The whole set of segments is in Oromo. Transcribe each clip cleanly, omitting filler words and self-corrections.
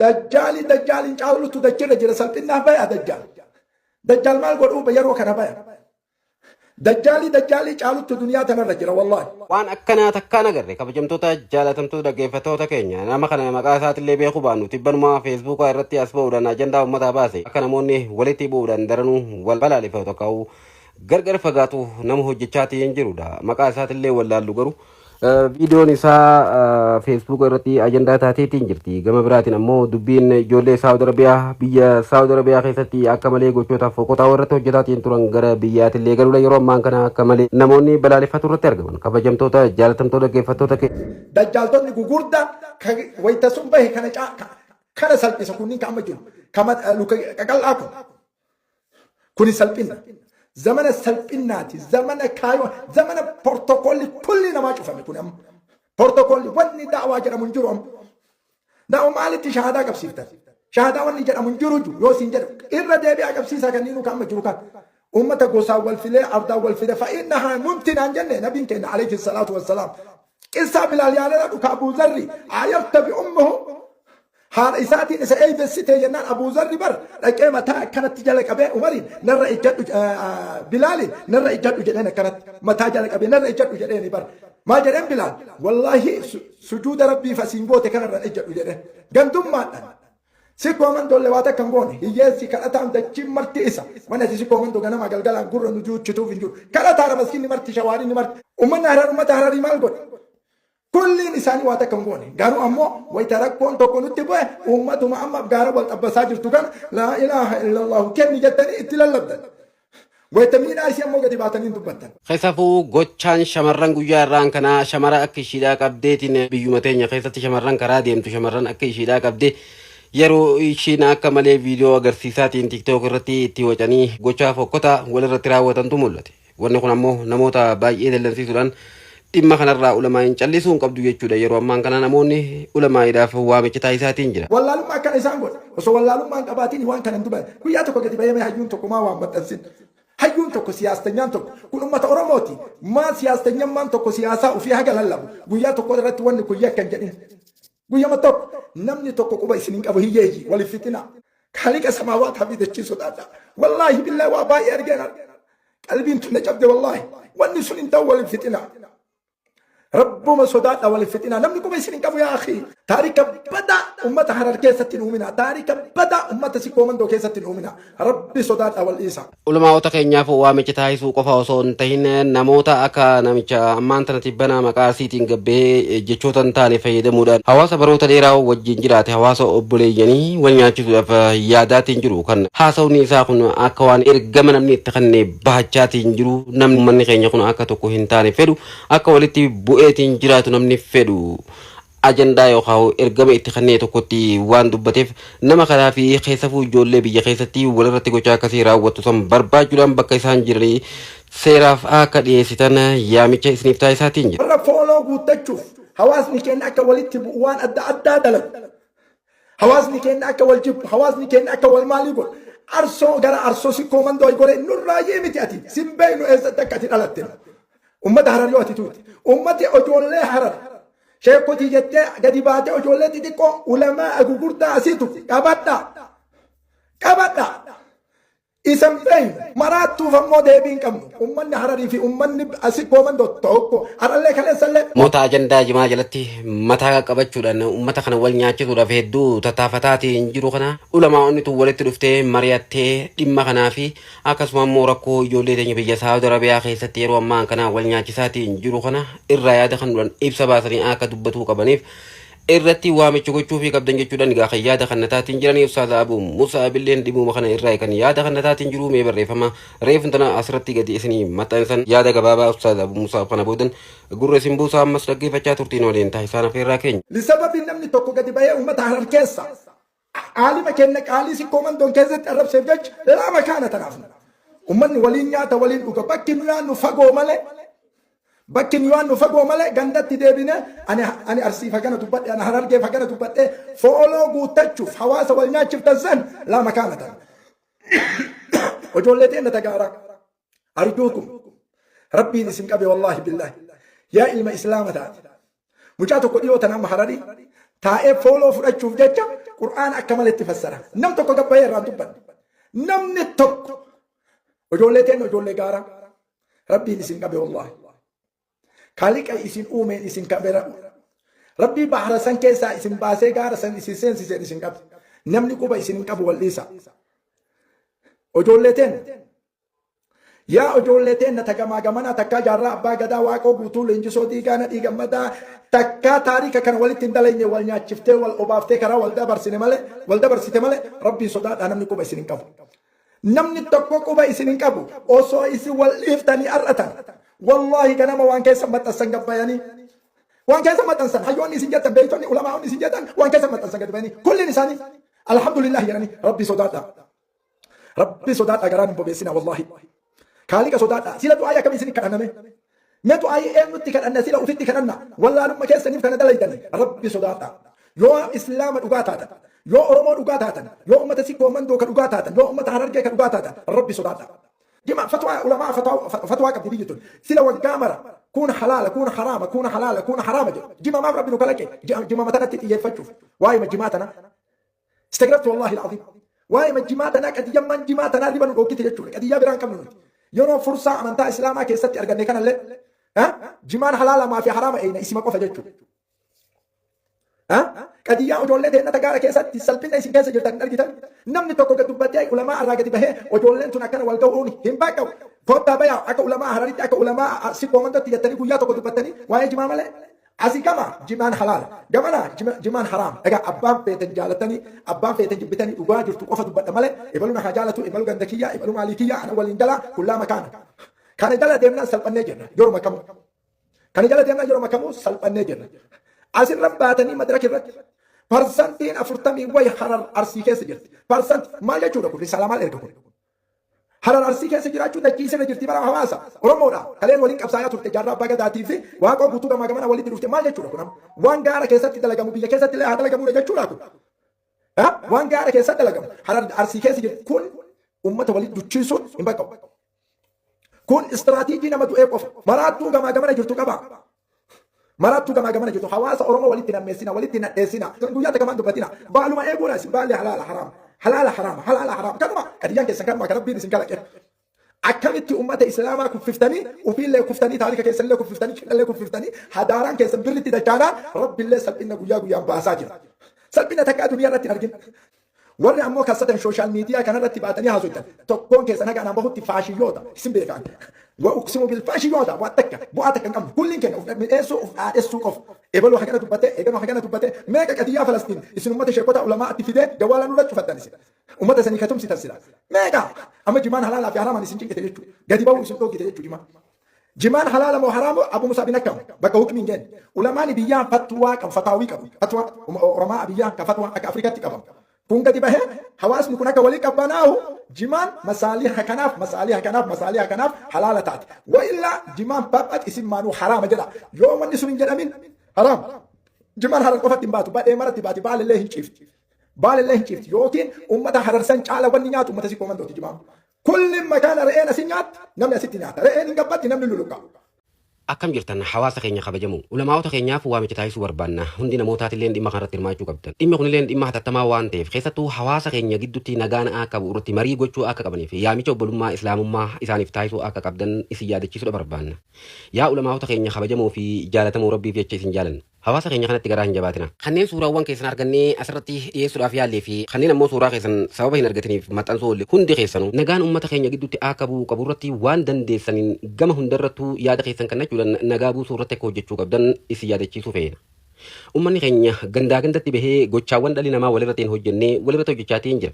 Dajjaali dajjaaliin caalutu dachirra jira, salphinnaaf baya dajjaal. Dajjaal maal godhuu yeroo kana baya? Dajjaalii dajjaalii caaluttu duniyaa tanarra jira, wallaahi. Waan akkanaa takkaan agarre. Kabajamtoota, jaalatamtoota dhaggeeffattoota keenya, nama kana maqaa isaatillee beekuu baannu, tibbanumaa Feesbuukaa irratti as ba'uudhaan ajandaa uummataa baase, akka namoonni walitti bu'uudhaan daranuu wal balaaleffatu ta'uu gargar fagaatu nama hojjechaatii hin jirudha. Maqaa isaatillee wallaallu, garuu viidiyoon isaa Feesbuuka irratti ajandaa taateetiin jirti. Gama biraatiin ammoo dubbiin ijoollee Saawud Arabiyaa, biyya Saawud Arabiyaa keessatti akka malee gochoota fokotaa irratti hojjetaatiin turan gara biyyaatillee galuudha yeroo ammaan kana akka malee namoonni balaaleffatu irratti argaman. Kabajamtoota, jaalatamtoota dhaggeeffattoota keenya. Dajjaaltonni gugurdaan wayita sun bahe kana kana salphisa. Kunniin kan amma jiru kama luka qaqal'aa kun kuni salphina. Zamana salphinnaati, zamana kaayoo, zamana portokoolli kulli namaa cufame. Kun amma portokoolli wanni da'waa jedhamu hin jiru. Amma da'wa maalitti shahaadaa qabsiiftan? Shahaadaa wanni jedhamu hin jiru jiru yoo siin jedhu irra deebi'aa qabsiisaa. Kanniinuu kan amma jiru kan ummata gosaan wal filee, ardaan wal file, فإنها منتنة jenne nabiin keenya عليه الصلاة والسلام. Qissaa Bilaal yaadadha dhuka. Abuu Zarri عايرت بأمه, haadha isaatiin isa eeybessite jennaan, Abuu Zarri bar dhaqee mataa akkanatti jala qabee Umariin "Narra ijjadhu, Bilaaliin narra ijjadhu" jedheen. Akkanatti mataa jala qabee "Narra ijjadhu" jedheeni bar. Maal jedheen Bilaal? "Wallaahi, sujuuda Rabbiif asiin goote kanarra ijjadhu" jedheen. Gandummaadhaan Sikkoo Mandoolle waa takka hin goone. Hiyyeessi kadhataan dachiin marti isa. Wanni ati Sikkoo Mandoo ganama galgalaan gurra nu juuchituuf hin jiru. Kadhataadha maskiinni marti, shawaarinni marti. Uummanni Harar, uummata Hararii maal godhe? Kulliin isaanii waa takka hin goone. Garuu ammoo wayita rakkoon tokko nutti bu'e, uummatuma amma gaara wal xabbasaa jirtu kana "لا إله إلا الله" kenni jettanii itti lallabdan. Wayita miidhaa isii ammoo gadi baatanii hin dubbattan. Keessafuu gochaan shamarran guyyaa irraan kanaa, shamara akka ishiidhaa qabdeetiin, biyyuma teenya keessatti shamarran karaa deemtu, shamarran akka ishiidhaa qabdee yeroo ishiin akka malee viidiyoo agarsiisaatiin TikTok irratti itti wacanii gochaa fokkotaa walirratti raawwatantu mul'ate. Wanni kun ammoo namoota baay'ee dallansiisuudhaan dhimma kanarraa ulamaa'in callisuu hin qabdu jechuudha. Yeroo ammaan kana namoonni ulamaa'iidhaaf waamicha taasisaatiin jira. Wallaalummaa akkana isaan godhe. Osoo wallaalummaa hin qabaatiin waan kana hin dubbatan. Guyyaa tokko gadi bahee hayyuun tokko maa waan maxxansin? Hayyuun tokko, siyaastanyaan tokko, kun uummata Oromooti. Maa siyaastanyammaan tokko siyaasaa ofii haga lallabu guyyaa tokko irratti wanni kun yakka hin jedhin? Guyyama tokko namni tokko quba isin hin qabu. Hiyyeeyyi, waliif fixina. خالق السماوات fi dachii sodaadha. Wallaahi billaahi, waa baay'ee argeen, qalbiin tun na cabde wallaahi. Wanni sun hin ta'u, waliif fixina. Rabbuma sodaadha, waliif fixina. Namni quba isin hin qabu yaa akhi. Taarika badaa ummata Harar keessatti hin uumina. Taarika badaa ummata Sikkoo Mandoo keessatti hin uumina. Rabbi sodaadha, wal dhiisa. Ulamaa'ota keenyaaf waamicha taasisuu qofa osoo hin tahin, namoota akka namicha ammaan tana tibbanaa maqaa asiitiin gabbee jechoota hin taane fayyadamuudhaan hawaasa baroota dheeraa wajjin jiraate, hawaasa obboleeyyanii wal nyaachisuudhaaf yaadaatiin jiru, kan haasawni isaa kun akka waan ergama namni itti kenne bahachaatiin jiru, namni uummanni keenya kun akka tokko hin taane fedhu, akka walitti bu'eetiin jiraatu namni fedhu, ajandaa yookaan ergama itti kennee tokkotti waan dubbateef, nama kanaa fi keessafuu ijoollee biyya keessatti walirratti gochaa akkasii raawwattu san barbaachuudhaan bakka isaan jiranii seeraaf akka dhiyeessitan yaamicha isiniif taasisaatiin jira. Warra follow guuttachuuf hawaasni keenya akka walitti bu'u waan adda addaa dalagu. Hawaasni keenya akka wal jibbu, hawaasni keenya akka wal maalii godhu. Arsoo gara Arsoo Sikkoo Mandoo gore nurraa miti, ati sin beeknu eessatti akka ati dhalatte. Ummata Harar yoo ati tuuti. Ummati ijoollee Harar sheekotii jettee gadi baatee ijoollee xixiqqoo ulamaa gurguddaa asiitu qabadha. Qabadha. Isan beeynu maraattuuf ammoo deebii hin qabnu. Ummanni Hararii fi ummanni Sikkoo Mandoo tokko har'allee kaleessallee. Moota ajandaa jimaa jalatti mataa qabachuudhaan uummata kana wal nyaachisuudhaaf hedduu tattaafataatiin jiru kana, ulamaa'onni tun walitti dhuftee mari'attee dhimma kanaa fi akkasuma immoo rakkoo ijoollee teenya biyya Saawud Arabiyaa keessatti yeroo ammaa kana wal nyaachisaatiin jiru kana irraa yaada kan duran ibsa baasanii akka dubbatuu qabaniif irratti waamicha gochuufii qabdan jechuudhaan egaa kan yaada kan nataatiin jiranii. Ustaaza Abu Musa Abilleen dhimuma kana irraa kan yaada kan nataatiin jiru. Mee barreeffama reefun tana asirratti gadi isinii maxxansan, yaada gabaabaa Ustaaza Abu Musa kana boodan gurra isin buusaa, ammas dhaggeeffachaa turtiin waliin taasisaan afeerraa keenya. Lisababi namni tokko gadi bahee uummata Harar keessa aalima keenya qaalii Sikkoo Mandoon keessatti arrabseef jecha lama kaana tanaaf. Uummanni waliin nyaata, waliin dhuga. Bakki nu yaannu fagoo malee, bakki nu yaannu fagoo malee, gandatti deebine ani Arsii fagana dubbadhe, ani Harargee fagana dubbadhe, follow guuttachuuf hawaasa wal nyaachiftan san lama kaana tan. Ijoollee teenya tagaaraa arjuukum Rabbiin isin qabe, wallaahi billaahi, yaa ilma Islaama taate, mucaa tokko dhiyoo tana amma Hararii Taa'ee follow fudhachuuf jecha Qur'aana akka malee itti fassara. Nam tokko gabbayee irraan dubbanne. Namni tokko ijoollee teenna, ijoollee gaaraa, Rabbiin isin qabe, wallaahi. Kaaliqa isin uumeen isin qabe. Rabbii bahara san keessaa isin baasee gaara san isin seensiseen isin qabe. Namni quba isin hin qabu, wal dhiisa. Ijoollee teenna. Yaa ijoollee teenna tagamaa gamanaa, takkaa Jaarraa Abbaa Gadaa, Waaqoo Guutuu, Leenjisoo Diigaa, Nadhii Gammadaa takkaa taarika kana walitti hin dalagne, wal nyaachiftee, wal obaaftee, karaa wal dabarsine malee, wal dabarsite malee, Rabbiin sodaadhaa, namni quba isin hin qabu. Namni tokko quba isin hin qabu. Osoo isin wal dhiiftanii ar'atan, wallaahi ganama waan keessa maxxansan gabbayanii, waan keessa maxxansan hayyoonni isin jettan, beeytonni, ulamaa'onni isin jettan, waan keessa maxxansan gadi bayanii kulliin isaanii alhamdulillah jedhanii. Rabbii sodaadhaa. Rabbi sodaadhaa, garaan hin bobeessina wallaahi. Kaaliqa sodaadhaa. Sila du'aayii akkamii isin kadhanname? Mee du'aayii eenyutti kadhanna? Sila ufitti kadhanna? Wallaalumma keessaniif kana dalaydani. Rabbi sodaadhaa. Yoo Islaama dhugaa taatan, yoo Oromoo dhugaa taatan, yoo ummata Sikkoo Mandoo ka dhugaa taatan, yoo ummata Harargee ka dhugaa taatan, Rabbi sodaadhaa. Jima fatwaa ulamaa fatwaa qabdi biyyi tun. Sila waggaa mara kun halaala, kun haraama, kun halaala, kun haraama jedhu. Jima maaf Rabbi nu kalaqe? Jima matanatti xiyyeeffachuuf. Waa'ee jimaa tana استغربت والله العظيم. Waa'ee jimaa tanaa, qadiyyammaan jimaa tanaa riba nu dhookite jechuudha. Qadiyyaa biraan qabnu nuti. Yeroo fursaa amantaa Islaamaa keessatti arganne kanallee jimaan halaalamaa fi haraama eeyna isima qofa jechuudha. Qadiyyaa ijoollee teennata gaara keessatti salphina isin keessa jirtan hin argitan. Namni tokko gad dubbatee, ulamaa irraa gadi bahee, ijoolleen tun akkana wal ga'uun hin baqqa'u. Kottaa bayaa, akka ulamaa Hararitti, akka ulamaa Sikkoo Mandootti jettanii guyyaa tokko dubbattanii waa'ee jimaa malee. Asii gama jimaan halaala. Gamana jimaan haraama. Egaa abbaan feetan jaalatanii, abbaan feetan jibbitanii, dhugaa jirtu qofa dubbadha malee ebalu na haa jaalatu, ebalu ganda kiyya, ebalu maalii kiyya, ana waliin jala kullaa makaana. Kana jala deemnaan salphannee jirra. Yeruma kamuu. Kana jala deemnaan yeruma kamuu salphannee jirra. Asirra baatanii madaraka irratti parsantiin 40 wayi Harar Arsii keessa jirti. Parsant maal jechuudha kun? Risaalaa maal erga kun? Harar Arsii keessa jiraachuun dachii isirra jirti bara hawaasa Oromoodha. Kaleen waliin qabsaayaa turte Jaarraa Abbaa Gadaatii fi Waaqoo Guutuu gamaa gamana walitti dhufte maal jechuudha kun amma? Waan gaara keessatti dalagamu biyya keessatti illee haa dalagamuudha jechuudha kun. Waan gaara keessatti dalagamu Harar Arsii keessa jirti kun uummata walitti duchiisuun hin baqqabu. Kun istiraatiijii nama du'ee qofa. Maraattuu gamaa gamana jirtu qaba. Maraattuu gamaa gamana jirtu hawaasa Oromoo walitti nammeessina, walitti nadheessina. Guyyaa takka maan dubbatina. Baaluma eeguudha isin, baalli halaala haraama. Halaala haraama, halaala haraama. Kanuma qadiyyaan keessan, kanuma kan Rabbiin isin kalaqe. Akkamitti uummata Islaamaa kuffiftanii, ofiillee kuftanii, taarika keessanillee kuffiftanii, cidhallee kuffiftanii, hadaaraan keessan birritti dachaanaan Rabbillee salphina guyyaa guyyaan baasaa jira. Salphina takkaa duniyaa irratti hin argin. Warri ammoo kassatan social media kanarratti baatanii haasoftan tokkoon keessan haga anaan bahutti faashiyyoota isin beekaan. Wa uqsimu bil faashiyyoota, waan takka bu'aa takka hin qabnu. Kulliin keenya of midheessuu, of dhaadhessuu qofa. Ebaluu hagana dubbate, eeganuu hagana dubbate, meeqa qadiyyaa Falastiin isin ummata sheekota ulamaatti fidee jawaala nurra cufattan isin. Ummata sanii katumsitan sila. Meeqa amma jimaan halaalaa fi haraamaan isin cinqite jechuudha. Gadi bahuu isin dhoogite jechuudha jimaan. Jimaan halaala moo haraamu Abu Musa bin akkam bakka hukmiin genne. Ulamaani biyyaa fatwaa qabu, fataawii qabu. Fatwaa Oromaa biyyaa ka fatwaa akka Afrikaatti qabamu. Kun gadi bahee hawaasni kun akka walii qabbanaa'u, jimaan masaaliha kanaaf, masaaliha kanaaf, masaaliha kanaaf halaala taate. Wa illaa jimaan phaphat isin maanuu haraama jedha. Yoo wanni sun hin jedhamin haraam. Jimaan Harar qofatti hin baatu, badhee maratti baati, baalillee hin ciifti. Baalillee hin ciifti yookiin uummata Hararsan caala wanni nyaatu uummata Sikkoo Mandooti jimaan. Kulli makaana re'een asin nyaatti, namni asitti nyaata. Re'een hin gabbatti, namni luluqa. Akkam jirtan hawaasa keenya kabajamoo? Ulamaa'ota keenyaaf waamicha taasisuu barbaanna. Hundi namootaatilleen dhimma kanarratti hirmaachuu qabdan. Dhimmi kunilleen dhimma hatattamaa waan ta'eef, keessattuu hawaasa keenya gidduutti nagaan akka bu'u irratti marii gochuu akka qabaniif yaamicha obbolummaa Islaamummaa isaaniif taasisuu akka qabdan isin yaadachiisuudha barbaanna. Yaa ulamaa'ota keenya kabajamoo fi jaalatamoo, Rabbiif jecha isin jaalanna. Hawaasa keenya kanatti garaa hin jabaatina. Kanneen suuraawwan keessan argannee asirratti dhiyeessuudhaaf yaallee fi kanneen ammoo suuraa keessan sababa hin argatiniif maxxansuu oolle, hundi keessanuu nagaan ummata keenya gidduutti akka bu'uu qabu irratti waan dandeessaniin gama hundarrattuu yaada keessan kennachuudhaan nagaa buusuu irratti akka hojjechuu qabdan isin yaadachiisuu feena. Ummanni keenya gandaa gandatti bahee gochaawwan dhalli namaa walirratti hin hojjenne walirratti hojjechaatiin jira.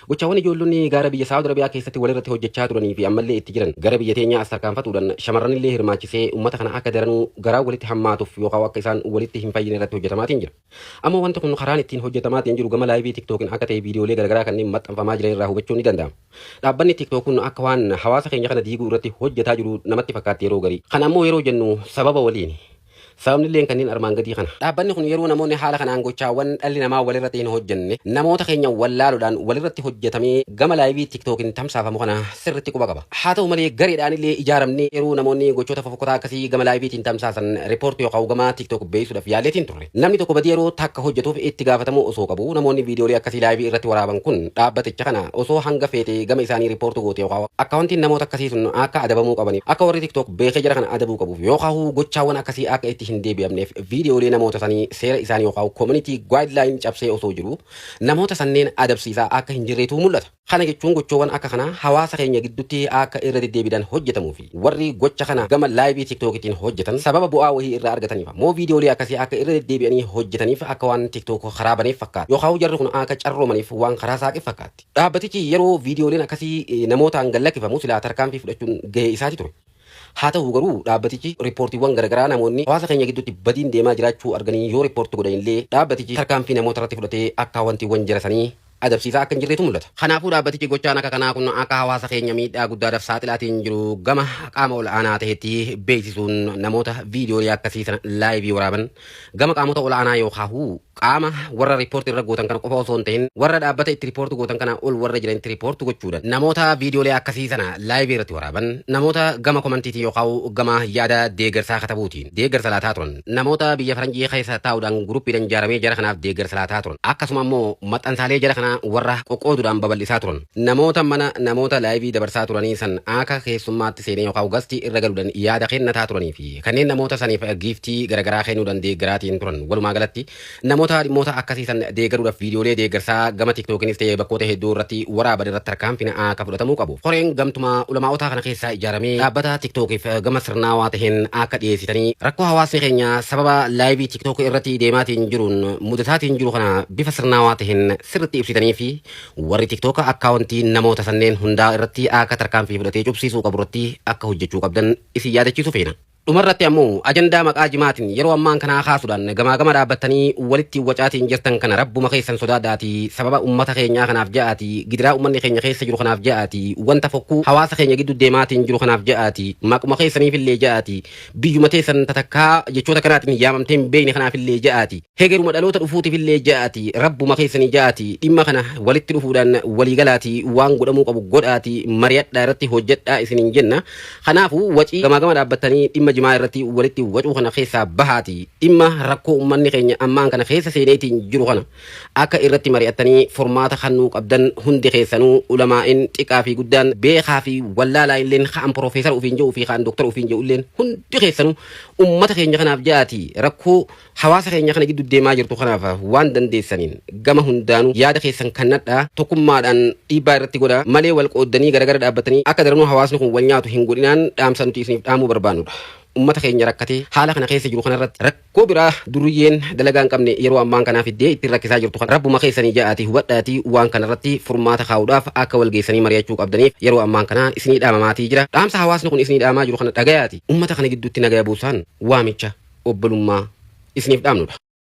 Gochaawwan ijoollonni gaara biyya Saawud Arabiyaa keessatti walirratti hojjechaa turanii fi ammallee itti jiran gara biyya teenyaa as tarkaanfatuudhaan shamarranillee hirmaachisee ummata kana akka daranuu garaa walitti hammaatuuf yookaan akka isaan walitti hin fayyine irratti hojjetamaatiin jira. Ammoo wanti kun karaan ittiin hojjetamaatiin jiru gama live TikTokin akka ta'e viidiyoolee garaagaraa kanneen maxxanfamaa jiran irraa hubachuun ni danda'ama. Dhaabbanni TikTok kun akka waan hawaasa keenya kana diiguu irratti hojjetaa jiru namatti fakkaatti yeroo garii. Kana ammoo yeroo jennu sababa waliini. Sababni illeen kanneen armaan gadii kana. Dhaabbanni kun yeroo namoonni haala kanaan gochaawwan dhalli namaa walirratti hin hojjenne namoota keenya wallaaluudhaan walirratti hojjetamee gama live TikTokiin tamsaafamu kana sirriitti quba qaba. Haa ta'u malee, gareedhaan illee ijaaramnee yeroo namoonni gochoota fofokkotaa akkasii gama liveiitiin tamsaasan report yookaan gama TikTok beeksisuudhaaf yaaleetiin turre. Namni tokko badii yeroo takka hojjetuuf itti gaafatamuu osoo qabu, namoonni viidiyoolee akkasii live irratti waraaban kun dhaabbaticha kana osoo hanga feete gama isaanii report goote yookaan accountiin namoota akkasii sun akka adabamuu qabaniif, akka warri TikTok beekee jara kana adabuu qabuuf yookaan gochaawwan akkasii akka itti hin deebi'amneef, viidiyoolee namoota sanii seera isaanii yookaan community guideline cabsee osoo jiru namoota sanneen adabsiisaa akka hin jirreetu mul'ata. Kana jechuun gochoowwan akka kanaa hawaasa keenya gidduutti akka irra deddeebiidhaan hojjetamuu fi warri gocha kana gama live TikTokiitiin hojjetan sababa bu'aa wahii irraa argataniif ammoo viidiyoolee akkasii akka irra deddeebi'anii hojjetaniif akka waan TikTok karaa baneef fakkaata. Yookaan jarri kun akka carroomaniif waan karaa saaqeef fakkaatti. Dhaabbatichi yeroo viidiyooleen akkasii namootaan gallakkifamu silaa tarkaanfii fudhachuun gahee isaati ture. Haa ta'u garuu, dhaabbatichi reportiiwwan garaagaraa namoonni hawaasa keenya gidduutti badiin deemaa jiraachuu arganii yoo report godhan illee, dhaabbatichi tarkaanfii namoota irratti fudhatee akka wantiiwwan jirasanii adabsiisaa akka hin jirreetu mul'ata. Kanaafuu, dhaabbatichi gochaan akka kanaa kun akka hawaasa keenya miidhaa guddaadhaaf saaxilaatiin jiru gama qaama ol aanaa ta'etti beeksisuun, namoota viidiyoolee akkasii sana live waraaban gama qaamota ol aanaa yookaan qaama warra report irra gootan kana qofa osoo hin ta'in, warra dhaabbata itti report gootan kana ol warra jiran itti report gochuudhaan, namoota viidiyoolee akkasii sana live irratti waraaban, namoota gama commentiitiin yookaan gama yaada deeggarsaa katabuutiin deeggarsa laataa turan, namoota biyya faranjii keessa taa'uudhaan groupiidhaan ijaaramee jara kanaaf deeggarsa laataa turan, akkasuma immoo maxxansaalee jara kanaa warra qoqqooduudhaan babal'isaa turan, namoota mana namoota live dabarsaa turanii san akka keessummaatti seenee yookaan guest irra galuudhaan yaada kennataa turanii fi kanneen namoota saniif gift garaagaraa kennuudhaan deeggaraatiin turan, walumaa galatti namoota dhimmoota akkasii san deeggaruudhaaf viidiyoolee deeggarsaa gama TikTokiinis ta'ee bakkoota hedduu irratti waraaban irratti tarkaanfiin akka fudhatamuu qabu. Koreen gamtuma ulamaa'ota kana keessaa ijaaramee dhaabbata TikTokiif gama sirnaawaa taheen akka dhiyeessitanii, rakkoo hawaasni keenya sababa live TikTok irratti deemaatiin jiruun mudataatiin jiru kana bifa sirnaawaa taheen sirriitti ibsitanii fi warri TikTok account namoota sanneen hundaa irratti akka tarkaanfii fudhatee cubsiisuu qabu irratti akka hojjechuu qabdan isin yaadachiisu feena. Dhumarratti ammoo, ajandaa maqaa jimaatiin yeroo ammaan kanaa kaasuudhaan gamaa gama dhaabbattanii walitti wacaatiin jirtan kana rabbuma keessan sodaadhaatii, sababa ummata keenyaa kanaaf ja'aatii, gidiraa ummanni keenya keessa jiru kanaaf ja'aatii, wanta fokkuu hawaasa keenya gidduu deemaatiin jiru kanaaf ja'aatii, maquma keessaniifillee ja'aatii, biyyuma teessan tatakkaa jechoota kanaatiin yaamamtee hin beekne kanaafillee ja'aatii, hegeruma dhaloota dhufuutiifillee ja'aatii, rabbuma keessanii ja'aatii, dhimma kana walitti dhufuudhaan waliigalaatii waan godhamuu qabu godhaatii mari'adhaa, irratti hojjedhaa isiniin jenna. Kanaafuu, wacii gamaa gama dhaabbattanii dhimma jimaa irratti walitti wacuu kana keessaa bahaati, dhimma rakkoo ummanni keenya ammaan kana keessa seeneetiin jiru kana akka irratti mari'attanii furmaata kennuu qabdan hundi keessanuu, ulamaa'in xiqqaa fi guddaan, beekaa fi wallaalaa illeen, ka'an piroofeesara ufiin jedhu fi ka'an doktara ufiin jedhu illeen, hundi keessanuu ummata keenya kanaaf ja'aati, rakkoo hawaasa keenya kana gidduu deemaa jirtu kanaaf waan dandeessaniin gama hundaanuu yaada keessan kannadhaa, tokkummaadhaan dhiibbaa irratti godha malee wal qooddanii garagara dhaabbatanii akka daranuu hawaasni kun wal nyaatu hin godhinaan dhaamsa nuti isiniif dhaamuu barbaannudha. Ummata keenya rakkatee haala kana keessa jiru kanarratti rakkoo biraa duriyyeen dalagaa hin qabne yeroo ammaan kanaa fiddee ittiin rakkisaa jirtu kana rabbuma keessanii ja'aatii hubadhaatii, waan kanarratti furmaata kaa'uudhaaf akka wal geessanii mari'achuu qabdaniif yeroo ammaan kanaa isinii dhaamamaatii jira. Dhaamsa hawaasni kun isinii dhaamaa jiru kana dhagayaati. Ummata kana gidduutti nagaya buusaan waamicha obbolummaa isiniif dhaamnudha.